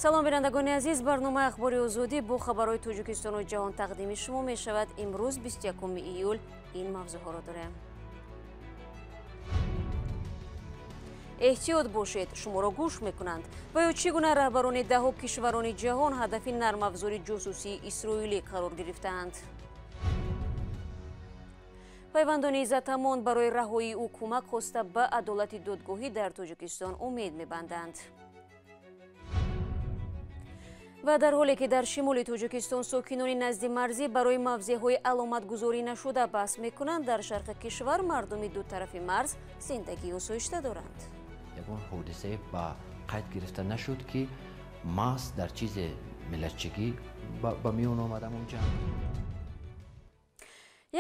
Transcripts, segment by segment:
Салом, бинандагони азиз. Барномаи Ахбори Озодӣ бо хабарҳои Тоҷикистону ҷаҳон тақдими шумо мешавад. Имрӯз 21 июл ин мавзӯъҳоро дорем. Эҳтиёт бошед, шуморо гӯш мекунанд. Ва ё чӣ гуна раҳбарони даҳу кишварони ҷаҳон ҳадафи нармафзори ҷосусии исроилӣ қарор гирифтаанд. Пайвандони Иззатамон барои раҳоии ӯ кӯмак хоста ба адолати додгоҳӣ дар Тоҷикистон умед мебанданд. Ва дар ҳоле ки дар шимоли Тоҷикистон сокинони назди марзӣ барои мавзеъҳои аломатгузорӣ нашуда баҳс мекунанд, дар шарқи кишвар мардуми ду тарафи марз зиндагии осоишта доранд. Ягон ҳодисае ба қайд гирифта нашуд, ки маҳз дар чизе миллатчигӣ ба миён омадам онҷа.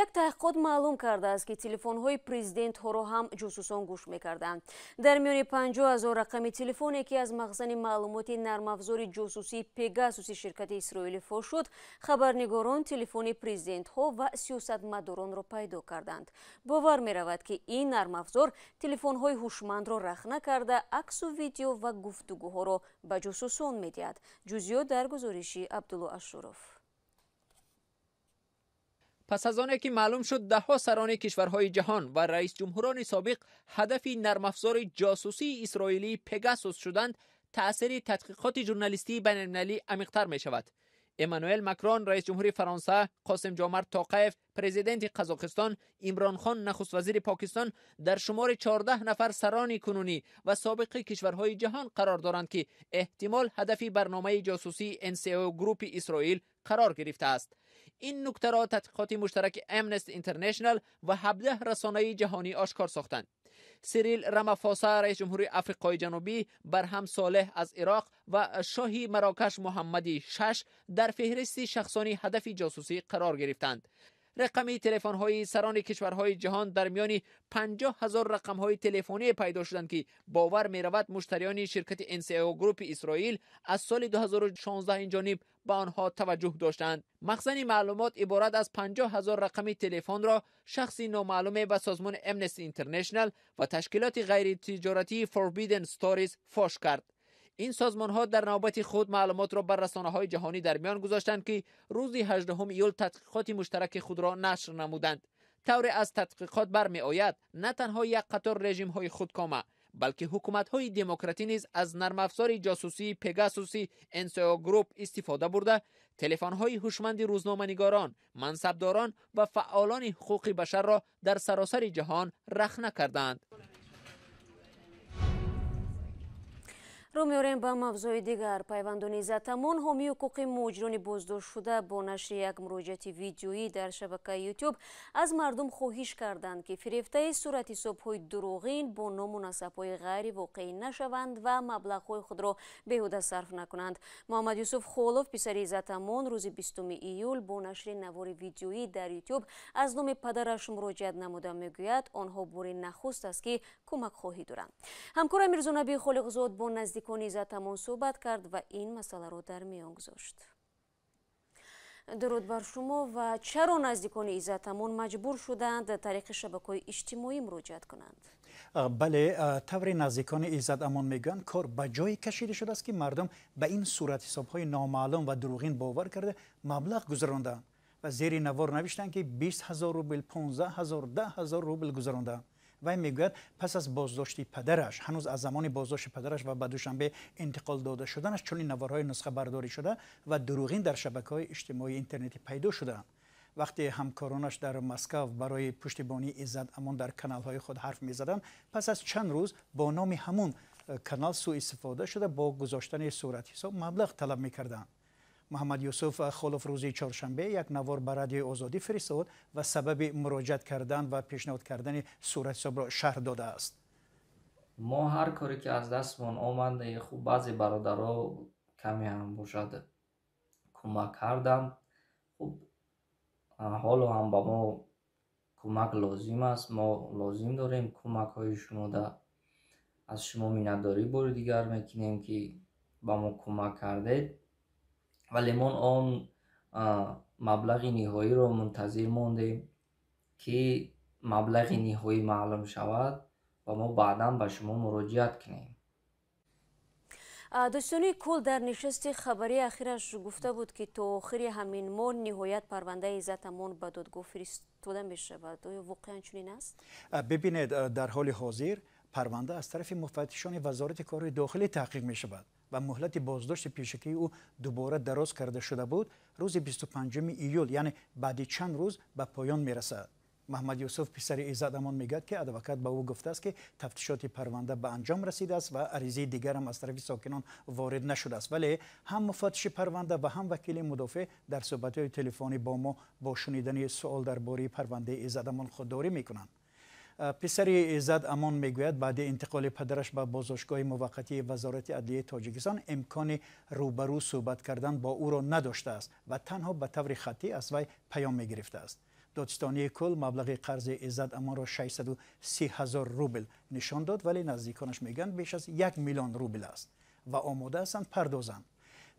Як таҳқиқот маълум кардааст, ки телефонҳои президентҳоро ҳам ҷосусон гӯш мекарданд. Дар миёни 50 000 рақами телефоне, ки аз махзани маълумоти нармафзори ҷосусии Пегасуси ширкати исроилӣ фош шуд, хабарнигорон телефони президентҳо ва сиёсатмадоронро пайдо карданд. Бовар меравад, ки ин нармафзор телефонҳои ҳушмандро рахна карда, аксу видео ва гуфтугӯҳоро ба ҷосусон медиҳад. Ҷузъиёт дар гузориши Абдулло Ашуров. Пас аз оне ки маълум шуд, даҳҳо сарони кишварҳои ҷаҳон ва раисҷумҳурони собиқ ҳадафи нармафзори ҷосусии исроилии Пегасус шуданд, таъсири тадқиқоти журналистии байналмилалӣ амиқтар мешавад. Эммануэл Макрон, раисҷумҳури Фаронса, Қосим Ҷомарт Тоқаев, президенти Қазоқистон, Имронхон, нахуствазири Покистон дар шумори 14 нафар сарони кунунӣ ва собиқи кишварҳои ҷаҳон қарор доранд, ки эҳтимол ҳадафи барномаи ҷосусии НСО Групи Исроил қарор гирифтааст. Ин нуктаро тадқиқоти муштараки Amnesty International ва 17 расонаи ҷаҳонӣ ошкор сохтанд. Сирил Рамафоса, раисҷумҳури Африқои Ҷанубӣ, Барҳам Солеҳ аз Ироқ ва шоҳи Марокаш Муҳаммади Шаш дар феҳристи шахсони ҳадафи ҷосусӣ қарор гирифтанд. Рақами телефонҳои сарони кишварҳои ҷаҳон дар миёни 50 000 рақамҳои телефоние пайдо шуданд, ки бовар меравад, муштариёни ширкати НСО Групи Исроил аз соли 2016 инҷониб ба онҳо таваҷҷӯҳ доштанд. Махзани маълумот иборат аз 50 000 рақами телефонро шахси номаълуме ба созмони Amnesty International ва ташкилоти ғайритиҷоратии Forbidden Stories фош кард. Ин созмонҳо дар навбати худ маълумотро бар расонаҳои ҷаҳонӣ дар миён гузоштанд, ки рӯзи 18 июл тадқиқоти муштараки худро нашр намуданд. Тавре аз тадқиқот бармеояд, на танҳо як қатор режимҳои худкома, балки ҳукуматҳои демократӣ низ аз нармафзори ҷосусии Пегасуси НСО Груп истифода бурда, телефонҳои ҳушманди рӯзноманигорон, мансабдорон ва фаъолони ҳуқуқи башарро дар саросари ҷаҳон рахна карданд. Рӯ меорем ба мавзӯи дигар. Пайвандони Иззатамон, ҳомии ҳуқуқи муҳоҷирони боздоштшуда, бо нашри як муроҷиати видеоӣ дар шабакаи Ютуб аз мардум хоҳиш карданд, ки фирефтаи суратҳисобҳои дурӯғин бо ному насабҳои ғайривоқеӣ нашаванд ва маблағҳои худро беҳуда сарф накунанд. Муҳаммад Юсуф Холов, писари Иззатамон, рӯзи 20 июл бо нашри навори видеоӣ дар Ютуб аз номи падараш муроҷиат намуда, мегӯяд, онҳо бори нахуст аст, ки кӯмакхоҳӣ доранд. Ҳамкора Мирзонаби Холиқзод бо наздикони Иззатамон суҳбат кард ва ин масъаларо дар миён гузошт. Дуруд бар шумо. Ва чаро наздикони Иззатамон маҷбур шуданд тариқи шабакаҳои иҷтимоӣ муроҷиат кунанд? Бале, тавре наздикони Иззатамон мегӯянд, кор ба ҷое кашида шудааст, ки мардум ба ин суратҳисобҳои номаълум ва дурӯғин бовар карда, маблағ гузарондаанд ва зери навор навиштанд, ки 20 000 рубл, 15 000, 10 000 рубл гузарондаанд. Вай мегӯяд, пас аз боздошти падараш, ҳанӯз аз замони боздошти падараш ва ба Душанбе интиқол дода шуданаш, чунин наворҳои нусхабардорӣ шуда ва дурӯғин дар шабакаҳои иҷтимоии интернетӣ пайдо шудаанд. Вақте ҳамкоронаш дар Москав барои пуштибонии Иззат Амон дар каналҳои худ ҳарф мезаданд, пас аз чанд рӯз бо номи ҳамун канал сӯистифода шуда, бо гузоштани суратҳисоб маблағ талаб мекарданд. Муҳаммад Юсуф Холов рӯзи чоршанбе як навор ба Радиои Озодӣ фиристод ва сабаби муроҷиат кардан ва пешниҳод кардани суратҳисобро шарҳ додааст. Мо ҳар коре ки аз дастмон омад, хуб, баъзе бародаро каме ҳам бошад кӯмак карданд. Хуб, ҳоло ҳам ба мо кӯмак лозим аст. Мо лозим дорем кӯмакҳои шумода. Аз шумо миннатдорӣ бори дигар мекунем, ки ба мо кӯмак кардед, вале мо он маблағи ниҳоиро мунтазир мондем, ки маблағи ниҳоӣ маълум шавад ва мо баъдан ба шумо муроҷиат кунем. Дӯстони кул дар нишасти хабарии ахираш гуфта буд, ки то охири ҳамин моҳ ниҳоят парвандаи Иззат Амон ба додгоҳ фиристода мешавад. Оё воқеан чунин аст? Бибинед, дар ҳоли ҳозир парванда аз тарафи муфаттишони Вазорати корҳои дохилӣ таҳқиқ мешавад ва муҳлати боздошти пешакии ӯ дубора дароз карда шуда буд. Рӯзи 25 июл, яъне баъди чанд рӯз, ба поён мерасад. Маҳмад Юсуф, писари Иззат Амон, мегӯяд, ки адвокат ба ӯ гуфтааст, ки тафтишоти парванда ба анҷом расидааст ва аризаи дигарам аз тарафи сокинон ворид нашудааст. Вале ҳам муфаттиши парванда ва ҳам вакили мудофеъ дар суҳбатҳои телефонӣ бо мо бо шунидани суол дар бораи парвандаи Иззат Амон худдорӣ мекунанд. Писари Иззат Амон мегӯяд, баъди интиқоли падараш ба боздоштгоҳи муваққатии Вазорати адлияи Тоҷикистон имкони рӯбарӯ суҳбат кардан бо ӯро надоштааст ва танҳо ба таври хаттӣ аз вай паём мегирифтааст. Додстонии кул маблағи қарзи Иззат Амонро 630 ҳазор рубл нишон дод, вале наздиконаш мегӯянд, беш аз 1 миллион рубл аст ва омода ҳастанд пардозанд.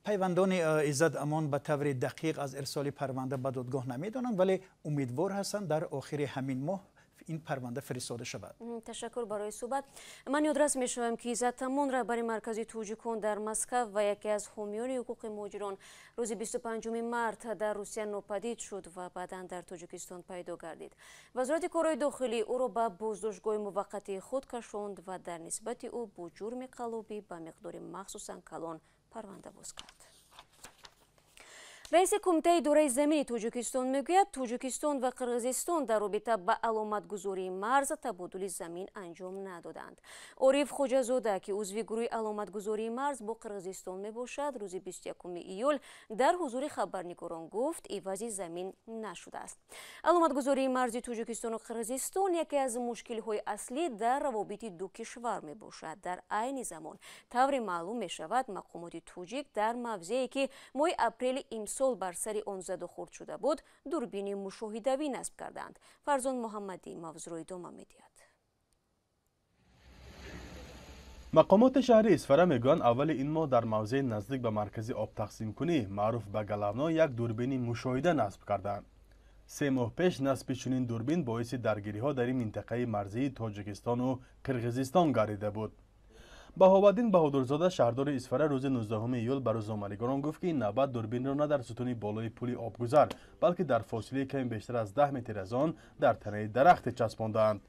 Пайвандони Иззат Амон ба таври дақиқ аз ирсоли парванда ба додгоҳ намедонанд, вале умедвор ҳастанд, дар охири ҳамин моҳ ин парванда фиристода шавад. Ташаккур барои суҳбат. Ман ёдрас мешавам, ки Иззат Амон, раҳбари маркази тоҷикон дар Москав ва яке аз ҳомиёни ҳуқуқи муҳоҷирон, рӯзи 25 март дар Русия нопадид шуд ва баъдан дар Тоҷикистон пайдо гардид. Вазорати корҳои дохилӣ ӯро ба боздоштгоҳи муваққатии худ кашонд ва дар нисбати ӯ бо ҷурми қаллобӣ ба миқдори махсусан калон парванда боз кард. Раиси Кумитаи идораи замини Тоҷикистон мегӯяд, Тоҷикистон ва Қирғизистон дар робита ба аломатгузории марз табодули замин анҷом надоданд. Ориф Хоҷазода, ки узви гурӯҳи аломатгузории марз бо Қирғизистон мебошад, рӯзи 21 июл дар ҳузури хабарнигорон гуфт, ивази замин нашудааст. Аломатгузории марзи Тоҷикистону Қирғизистон яке аз мушкилҳои аслӣ дар равобити ду кишвар мебошад. Дар айни замон, тавре маълум мешавад, мақомоти тоҷик дар мавзее, ки моҳи апрели имсол бар сари он заду хурд шуда буд, дурбини мушоҳидавӣ насб карданд. Фарзон Муҳаммадӣ мавзӯъро идома медиҳад. Мақомоти шаҳри Исфара мегӯянд, аввали ин моҳ дар мавзеи наздик ба маркази обтақсимкунӣ, маъруф ба Галавно, як дурбини мушоҳида насб карданд. 3 моҳ пеш насби чунин дурбин боиси даргириҳо дар ин минтақаи марзии Тоҷикистону Қирғизистон гардида буд. Баҳоваддин Баҳодурзода, шаҳрдори Исфара, рӯзи 19 июл ба рӯзноманигорон гуфт, ки ин навбат дурбинро на дар сутуни болои пули обгузар, балки дар фосилаи каме бештар аз 10 метр аз он дар танаи дарахте часпондаанд.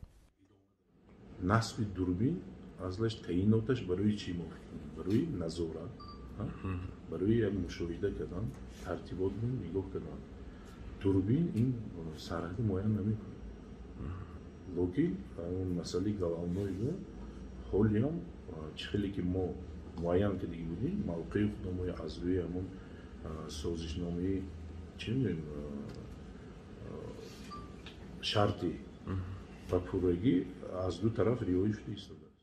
Насби дурбин аслаш таъиноташ барои чӣ мо фикр кунем? Барои назорат, барои як мушоҳида кардан, тартибот нигоҳ кардан. Дурбин ин сарҳади муайян намекунад. Лекин масъалаи Галавнои ҳолиам чӣ хеле ки мо муайян кардагӣ будем, мавқеи худамо аз рӯи ҳамон созишномаи, чӣ мегӯем, шарти ба пуррагӣ аз ду тараф риоя шуда истодааст.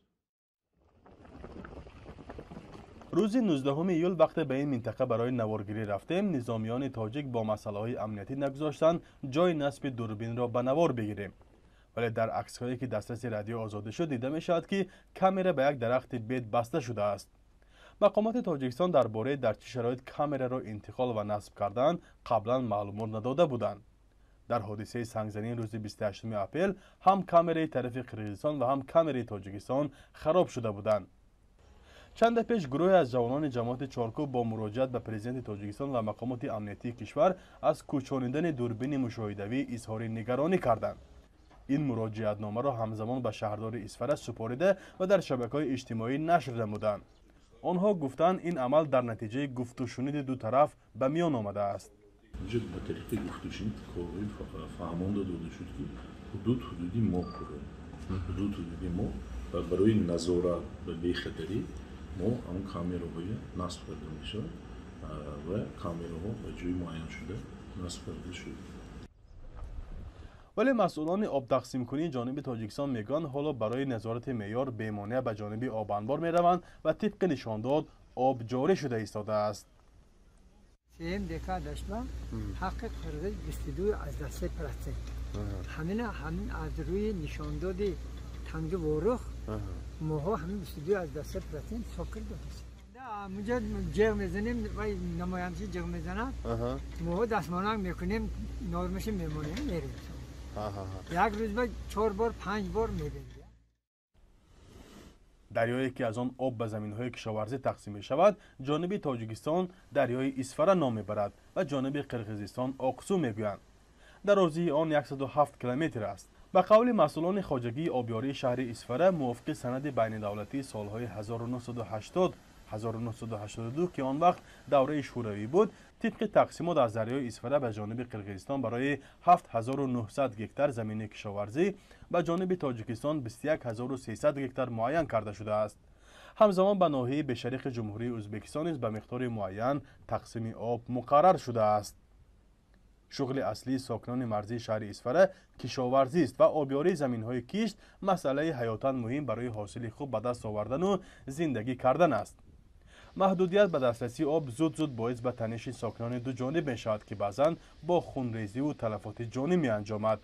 Рӯзи 19 июл вақте ба ин минтақа барои наворгирӣ рафтем, низомиёни тоҷик бо масъалаҳои амниятӣ нагузоштанд ҷои насби дурбинро ба навор бигирем. Вале дар аксҳое, ки дастраси Радио Озодӣ шуд, дида мешавад, ки камера ба як дарахти бед баста шудааст. Мақомоти Тоҷикистон дар бораи дар чӣ шароит камераро интиқол ва насб кардан қаблан маълумот надода буданд. Дар ҳодисаи сангзании рӯзи 28 апрел ҳам камераи тарафи Қирғизистон ва ҳам камераи Тоҷикистон хароб шуда буданд. Чанде пеш гурӯҳе аз ҷавонони ҷамоати Чоркӯб бо муроҷиат ба президенти Тоҷикистон ва мақомоти амниятии кишвар аз кӯчонидани дурбини мушоҳидавӣ изҳори нигаронӣ карданд. Ин муроҷиатномаро ҳамзамон ба шаҳрдори Исфара супорида ва дар шабакаҳои иҷтимоӣ нашр намуданд. Онҳо гуфтанд, ин амал дар натиҷаи гуфтушуниди ду тараф ба миён омадааст. Ба тариқи гуфтушунид корҳои фаҳмонда дода шуд, ки ҳудуд ҳудуди мо пурра, ҳудуд ҳудуди мо ва барои назорат ва бехатарӣ мо ҳамон камераҳоя насб карда мешавад ва камераҳо ба ҷои муайяншуда насб карда шуд. Вале масъулони обтақсимкунии ҷониби Тоҷикистон мегӯянд, ҳоло барои назорати меъёр бемонеа ба ҷониби обанбор мераванд ва тибқи нишондод об ҷорӣ шуда истодааст. Сеюм декадашба ҳаққи қирғиз 22,3%. Ҳамина ҳамин аз рӯи нишондоди танги Ворух моҳо ҳамин 22,3% ҳисоб карда додааст. Мунҷа ҷеғ мезанем, вай намояндаши ҷеғ мезанад, моҳо дастмонак мекунем, нормаша мемонем, мерем. Як рӯз ба 4 бор, 5 бор мебинем. Дарёе ки аз он об ба заминҳои кишоварзӣ тақсим мешавад, ҷониби Тоҷикистон дарёи Исфара ном мебарад ва ҷониби Қирғизистон Оқсу мегӯянд. Дарозии он 107 километр аст. Ба қавли масъулони хоҷагии обёрии шаҳри Исфара, мувофиқи санади байнидавлатии солҳои 1980-1982, ки он вақт давраи шӯравӣ буд, тибқи тақсимот аз дарёи Исфара ба ҷониби Қирғизистон барои 7900 гектар замини кишоварзӣ, ба ҷониби Тоҷикистон 21300 гектар муайян карда шудааст. Ҳамзамон ба ноҳияи Бешариқи Ҷумҳурии Ӯзбекистон низ ба миқдори муайян тақсими об муқаррар шудааст. Шуғли аслии сокинони марзии шаҳри Исфара кишоварзист ва обёрии заминҳои кишт масъалаи ҳаётан муҳим барои ҳосили хуб ба даст овардану зиндагӣ кардан аст. Маҳдудият ба дастрасии об зуд-зуд боис ба таниши сокинони ду ҷониб мешавад, ки баъзан бо хунрезиву талафоти ҷонӣ меанҷомад.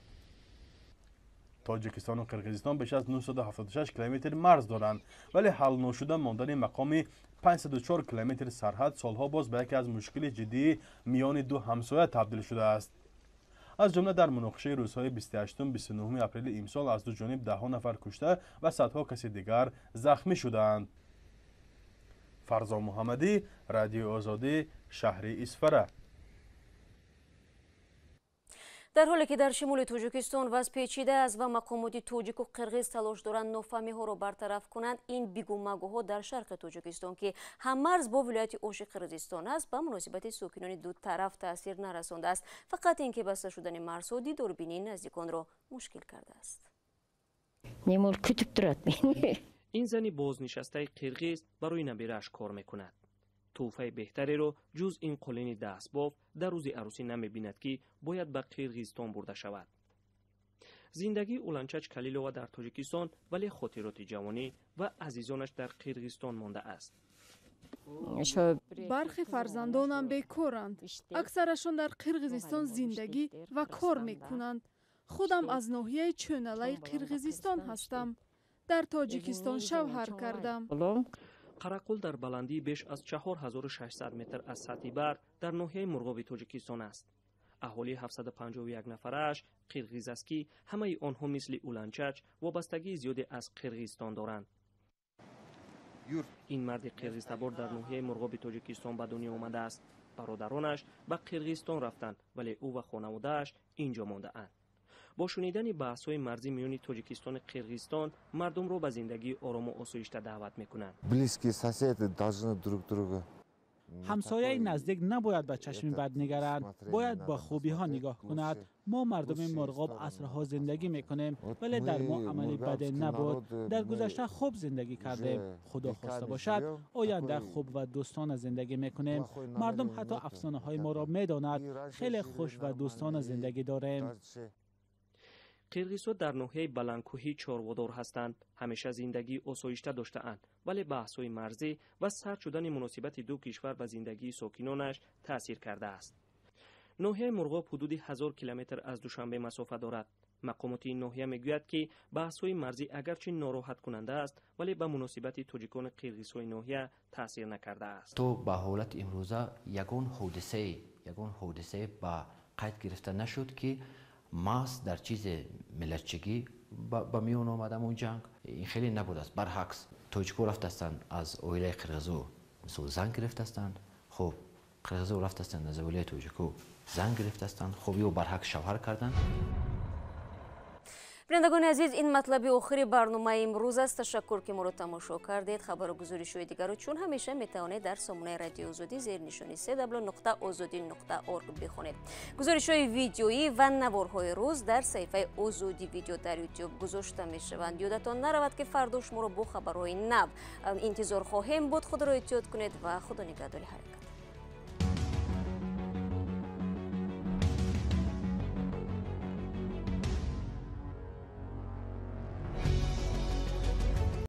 Тоҷикистону Қирғизистон беш аз 976 километр марз доранд, вале ҳалношуда мондани мақоми 504 километр сарҳад солҳо боз ба яке аз мушкили ҷиддии миёни ду ҳамсоя табдил шудааст. Аз ҷумла дар муноқишаи рӯзҳои 28-29 апрели имсол аз ду ҷониб даҳҳо нафар кушта ва садҳо каси дигар захмӣ шудаанд. Фарзон Муҳаммадӣ, Радиои Озодӣ, шаҳри Исфара. Дар ҳоле ки дар шимоли Тоҷикистон вазъ печида аст ва мақомоти тоҷику қирғиз талош доранд нофаҳмиҳоро бартараф кунанд, ин бигӯмагӯҳо дар шарқи Тоҷикистон, ки ҳаммарз бо вилояти Оши Қирғизистон аст, ба муносибати сокинони ду тараф таъсир нарасондааст. Фақат ин ки баста шудани марзҳо дидорбинии наздиконро мушкил кардааст. Ин зани бознишастаи қирғиз барои набирааш кор мекунад. Тӯҳфаи беҳтареро ҷуз ин қолини дастбоф дар рӯзи арӯсӣ намебинад, ки бояд ба Қирғизистон бурда шавад. Зиндагии Уланчач Калилова дар Тоҷикистон, вале хотироти ҷавонӣ ва азизонаш дар Қирғизистон мондааст. Бархе фарзандонам бекоранд. Аксарашон дар Қирғизистон зиндагӣ ва кор мекунанд. Худам аз ноҳияи Чӯналаи Қирғизистон ҳастам. Дар Тоҷикистон шавҳар кардам. Қарақул дар баландии беш аз 4600 метр аз сатҳи баҳр дар ноҳияи Мурғоби Тоҷикистон аст. Аҳолии 751 нафарааш қирғиз аст, ки ҳамаи онҳо мисли Уланчач вобастагии зиёде аз Қирғизистон доранд. Ин марди қирғизтабор дар ноҳияи Мурғоби Тоҷикистон ба дунё омадааст. Бародаронаш ба Қирғизистон рафтанд, вале ӯ ва хонаводааш инҷо мондаанд. Бо шунидани баҳсҳои марзӣ миёни Тоҷикистону Қирғизистон мардумро ба зиндагии орому осоишта даъват мекунанд. Ҳамсояи наздик набояд ба чашми бад нигаранд, бояд ба хубиҳо нигоҳ кунад. Мо мардуми Мурғоб асрҳо зиндагӣ мекунем, вале дар мо амали баде набуд. Дар гузашта хуб зиндагӣ кардем. Худо хоста бошад, оянда хуб ва дӯстона зиндагӣ мекунем. Мардум ҳатто афсонаҳои моро медонад. Хеле хуш ва дӯстона зиндагӣ дорем. Қирғизҳо дар ноҳияи баландкӯҳӣ чорводор ҳастанд. Ҳамеша зиндагии осоишта доштаанд, вале баҳсҳои марзӣ ва сард шудани муносибати ду кишвар ба зиндагии сокинонаш таъсир кардааст. Ноҳияи Мурғоб ҳудуди 1000 километр аз Душанбе масофа дорад. Мақомоти ин ноҳия мегӯяд, ки баҳсҳои марзӣ агарчи нороҳаткунанда аст, вале ба муносибати тоҷикони қирғизҳои ноҳия таъсир накардааст. То ба ҳолати имрӯза ягон ҳодисае ба қайд гирифта нашуд, ки маҳз дар чизе миллатчигӣ ба миён омадам он ҷанг. Ин хеле набудааст. Баръакс, тоҷико рафтастанд аз оилаи қирғизо, мисол, зан гирифтастанд. Хуб, қирғизо рафтастанд аз оилаи тоҷико зан гирифтастанд. Хуб, ё баръакс шавҳар карданд. Бинандагони азиз, ин матлаби охири барномаи имрӯз аст. Ташаккур, ки моро тамошо кардед. Хабару гузоришҳои дигарро чун ҳамеша метавонед дар сомонаи Радиои Озодӣ зери нишони www.ozodi.org бихонед. Гузоришҳои видеоӣ ва наворҳои рӯз дар саҳифаи Озодӣ видео дар Ютуб гузошта мешаванд. Ёдатон наравад, ки фардо шуморо бо хабарҳои нав интизор хоҳем буд. Худро эҳтиёт кунед ва худо нигаҳдори ҳар як.